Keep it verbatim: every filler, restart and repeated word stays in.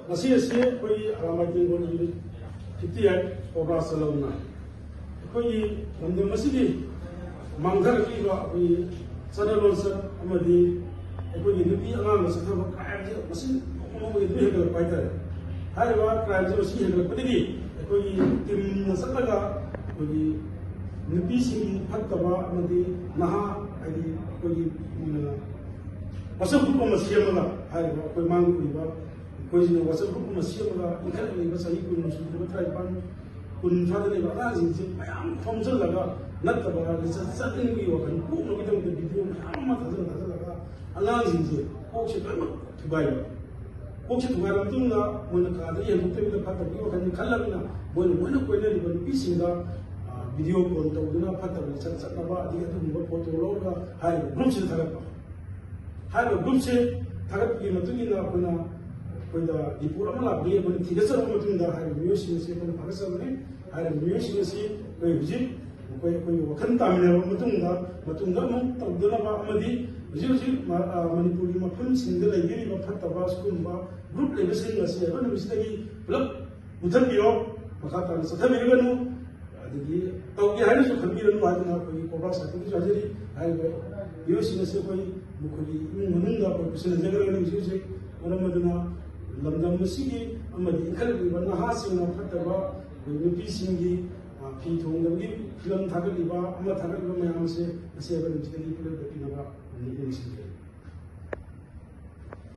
ꯉꯁꯤ ꯑꯁꯤ ꯑꯩꯈꯣꯏꯒꯤ ꯑꯔꯥꯃꯥꯏ ꯇꯦꯡꯒꯣꯜ ꯌꯨꯅꯤꯠ ꯐꯤꯐꯇꯤ ꯑꯩꯠ ꯀꯣꯕ꯭ꯔꯥ ꯆꯂꯧꯅ ꯑꯩꯈꯣꯏꯒꯤ ꯂꯝꯗꯝ ꯑꯁꯤꯒꯤ ꯃꯥꯡꯊꯔꯛꯂꯤꯕ ꯑꯩꯈꯣꯏꯒꯤ ꯆꯠꯅ ꯂꯣꯟꯆꯠ ꯑꯃꯗꯤ ꯑꯩꯈꯣꯏꯒꯤ ꯅꯨꯄꯤ ꯑꯉꯥꯡꯗ ꯆꯠꯊꯕ ꯀ꯭ꯔꯥꯏꯝꯁꯦ ꯃꯁꯤꯡ ꯅꯣꯡꯃ ꯅꯣꯡꯃꯒꯤ ꯑꯗꯨꯝ ꯍꯦꯟꯒꯠꯂꯛꯄ ꯍꯥꯏꯇꯥꯔꯦ꯫ ꯍꯥꯏꯔꯤꯕ ꯀ꯭ꯔꯥꯏꯝꯁꯦ ꯃꯁꯤꯡ ꯍꯦꯟꯒꯠꯂꯛꯄꯗꯒꯤ ꯑꯩꯈꯣꯏꯒꯤ ꯇꯤꯝꯅ ꯆꯠꯂꯒ ꯑꯩꯈꯣꯏꯒꯤ ꯅꯨꯄꯤꯁꯤꯡꯒꯤ ꯐꯠꯇꯕ ꯑꯃꯗꯤ ꯅꯍꯥ ꯍꯥꯏꯗꯤ ꯑꯩꯈꯣꯏꯒꯤ ꯎꯝ, ꯋꯥꯆꯞ ꯒ꯭ꯔꯨꯞ ꯑꯃ ꯁꯦꯝꯃꯒ ꯍꯥꯏꯔꯤꯕ ꯑꯩꯈꯣꯏ ꯃꯥꯡ ꯄꯨꯔꯤꯕ ꯑꯩꯈꯣꯏꯁꯤꯅ ꯋꯥꯆꯞ ꯒ꯭ꯔꯨꯞ ꯑꯃ ꯁꯦꯝꯃꯒ ꯏꯟꯈꯠꯂꯛꯂꯤꯕ ꯆꯍꯤ ꯀꯨꯟ ꯁꯨꯗ꯭ꯔꯤꯕ ꯇꯔꯥꯅꯤꯄꯥꯟ ꯀꯨꯟ ꯐꯥꯗ ꯂꯩꯕ ꯑꯉꯥꯡꯁꯤꯡꯁꯦ ꯃꯌꯥꯝ ꯈꯣꯝꯖꯤꯜꯂꯒ ꯅꯠꯇꯕ ꯂꯤꯆꯠ ꯆꯠꯅꯤꯡꯕꯒꯤ ꯋꯥꯈꯜ ꯄꯣꯛꯅꯕꯒꯤꯗꯃꯛꯇ ꯚꯤꯗꯤꯑꯣ ꯃꯌꯥꯝ ꯑꯃ ꯊꯥꯖꯤꯜꯂ ꯊꯥꯖꯤꯜꯂꯒ ꯑꯉꯥꯡꯁꯤꯡꯁꯦ ꯀꯣꯛꯁꯦ ꯂꯣꯏꯅꯃꯛ ꯊꯨꯒꯥꯏꯕ꯫ ꯀꯣꯛꯁꯦ ꯊꯨꯒꯥꯏꯔꯕ ꯃꯇꯨꯡꯗ ꯃꯣꯏꯅ ꯀꯥꯗ ꯌꯦꯟꯊꯣꯛꯇꯕꯤꯗ ꯐꯠꯇꯕꯒꯤ ꯋꯥꯈꯜꯁꯦ ꯈꯜꯂꯕꯅꯤꯅ ꯃꯣꯏꯅ ꯃꯣꯏꯅ ꯀꯣꯏꯅꯔꯤꯕ ꯅꯨꯄꯤꯁꯤꯡꯗ ꯚꯤꯗꯤꯑꯣ ꯀꯣꯜ ꯇꯧꯗꯨꯅ ꯐꯠꯇꯕ ꯂꯤꯆꯠ ꯆꯠꯅꯕ ꯑꯗꯒꯤ ꯑꯗꯨꯒꯨꯝꯕ ꯐꯣꯇꯣ ꯂꯧꯔꯒ ꯍꯥꯏꯔꯤꯕ ꯒ꯭ꯔꯨꯞꯁꯤꯗ ꯊꯥꯒꯠꯄ꯫ ꯍꯥꯏꯔꯤꯕ ꯒ꯭ꯔꯨꯞꯁꯦ ꯊꯥꯒꯠꯄꯒꯤ ꯃꯇꯨꯡ ꯏꯟꯅ ꯑꯩꯈꯣꯏꯅ ꯑꯩꯈꯣꯏꯗ ꯔꯤꯄꯣꯔꯠ ꯑꯃ ꯂꯥꯛꯄꯗꯒꯤ ꯑꯩꯈꯣꯏꯅ ꯊꯤꯒꯠꯆꯔꯕ ꯃꯇꯨꯡꯗ ꯍꯥꯏꯔꯤꯕ ꯃꯤꯑꯣꯏꯁꯤꯡ ꯑꯁꯤ ꯑꯩꯈꯣꯏꯅ ꯐꯥꯒꯠꯆꯕꯅꯤ꯫ ꯍꯥꯏꯔꯤꯕ ꯃꯤꯑꯣꯏꯁꯤꯡ ꯑꯁꯤ ꯑꯩꯈꯣꯏ ꯍꯧꯖꯤꯛ ꯑꯩꯈꯣꯏ ꯑꯩꯈꯣꯏꯒꯤ ꯋꯥꯈꯜ ꯇꯥꯃꯤꯟꯅꯔꯕ ꯃꯇꯨꯡꯗ ꯃꯇꯨꯡꯗ ꯑꯃꯨꯛ ꯇꯧꯗꯅꯕ ꯑꯃꯗꯤ ꯍꯧꯖꯤꯛ ꯍꯧꯖꯤꯛ ꯃ-, ꯑ, ꯃꯅꯤꯄꯨꯔꯒꯤ ꯃꯐꯝꯁꯤꯡꯗ ꯂꯩꯕꯤꯔꯤꯕ ꯐꯠꯇꯕ ꯁꯤꯒꯨꯝꯕ ꯒ꯭ꯔꯨꯞ ꯂꯩꯕꯁꯤꯡ ꯑꯁꯤ ꯑꯩꯈꯣꯏ ꯅꯨꯃꯤꯠꯁꯤꯗꯒꯤ ꯄꯨꯂꯞ ꯃꯨꯊꯠꯄꯤꯔꯣ, ꯃꯈꯥ ꯇꯥꯅ ꯆꯠꯊꯕꯤꯔꯒꯅꯨ꯫ ꯑꯗꯒꯤ ꯇꯧꯒꯦ ꯍꯥꯏꯅꯁꯨ ꯈꯟꯕꯤꯔꯅꯨ ꯍꯥꯏꯗꯅ ꯑꯩꯈꯣꯏꯒꯤ ꯀꯣꯕ꯭ꯔꯥ ꯁꯥꯏꯠꯇꯒꯤꯁꯨ ꯍꯥꯏꯖꯔꯤ꯫ ꯍꯥꯏꯔꯤꯕ ꯃꯤꯑꯣꯏꯁꯤꯡ ꯑꯁꯤ ꯑꯩꯈꯣꯏ ꯃꯈꯣꯏꯒꯤ ꯏꯃꯨꯡ ꯃꯅꯨꯡꯗ ꯑꯩꯈꯣꯏ ꯄꯨꯁꯤꯟꯅꯖꯒꯗꯕꯅꯤ ꯍꯧꯖꯤꯛ ꯍꯧꯖꯤꯛ꯫ ꯃꯔꯝ ꯑꯗꯨꯅ ꯂꯝꯗꯝ ꯑꯁꯤꯒꯤ ꯑꯃꯗꯤ ꯏꯟꯈꯠꯂꯛꯂꯤꯕ ꯅꯍꯥꯁꯤꯡꯅ ꯐꯠꯇꯕ ꯑꯩꯈꯣꯏ ꯅꯨꯄꯤꯁꯤꯡꯒꯤ, ꯑ, ꯐꯤ ꯊꯣꯡꯗꯕꯒꯤ ꯐꯤꯂꯝ ꯊꯥꯒꯠꯂꯤꯕ ꯑꯃ ꯊꯥꯒꯠꯂꯤꯕ ꯃꯌꯥꯝ ꯑꯁꯦ ꯉꯁꯤ ꯑꯩꯈꯣꯏ ꯅꯨꯃꯤꯠꯁꯤꯗꯒꯤ ꯄꯨꯂꯞ ꯂꯦꯞꯄꯤꯅꯕ ꯅꯤꯡꯁꯤꯡꯖꯔꯤ꯫